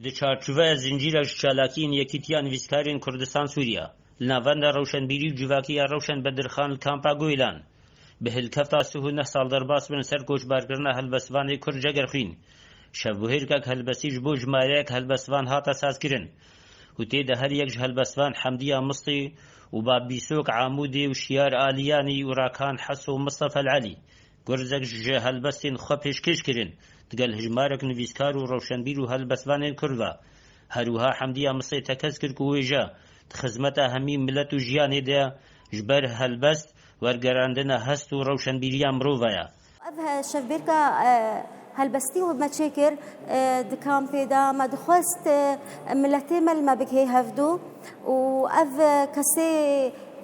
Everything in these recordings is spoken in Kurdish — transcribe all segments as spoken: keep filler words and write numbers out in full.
Di çarçoveya zincîrek ji çalakiyên Yekîtiya Nivîskarên Kurdistan Sûriya, li navenda rewşenbîrî û civakî ya Rewşen Bedirxan li kampa Goylan, bi hilkefta sih û neh sal derbas bin ser koçberkirina helbestvanê Kurd Cegerxwîn, şevbihêrkek helbestî ji bo jimareyek helbestvan hate sazkirin û tê de her yek ji helbestvan Hemdiya Mistî û Babîsok Amûdê û Şiyar Aliyanî û Rakan Heso Mistefa Elî, gurzek ji helbestên xwe pêşkêş kirin, digel hejmarek nivîskar û rewşenbîr û helbestvanên Kurd ve. Her wiha Hemdiya Misê tekez kir ku wêje di xizmeta hemî milet û jiyanê de ji ber helbest wergerandina hest û rewşenbîriya mirova ye. Ev he-, şevbêrka, e, helbestî we me çêkir, e, di kampê de me dixwest, e, miletê me li me bigihê hevdû û ev, e, kesê,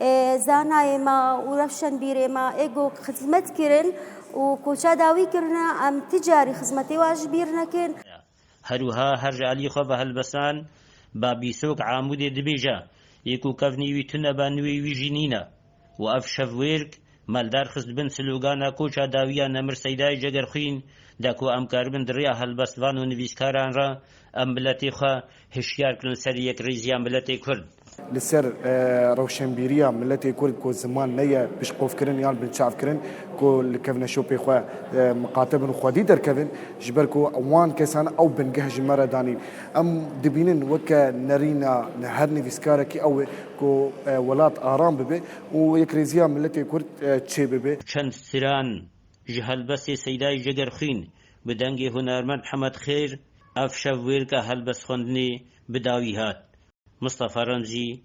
e, zanayê me û rewşenbîrê me ê ku xizmet kirin û koça dawî kirine, em ti carî xizmetê we ji bîr nekin. Her wiha her ji alî xwe ve helbesan Babîsok Amûdê dibêje, yê ku kevnî wî tune be nûê wî jî nîne û ev şevwêrk me li dar xist bin slogana koça dawiya Nemir Seydayê Cegerxwîn de ku em karibin di rêya helbestvan û nivîskaran re em miletê xwe hişyar kirin ser yekrêziya miletê Kurd. Li ser, e, rewşenbîriya miletê Kurd ku ziman neye piştqofkirin yan binçavkirin ku li kevneşopê xwe, e, miqate bin û xwedî derkevin, ji ber ku wan kesan ew bingeh ji me re danîn. Em dibînin weke nerîna her nivîskarekî ew e ku, e, welat aram bibe û yekrêziya miletê Kurd, e, çê bibe. Çend stran ji helbestê Seydayê Cegerxwîn bi dengê hunermend Hemed Xêr, ev şevwêrka helbestxwendinê bi dawî hat. Mistefa Remzî,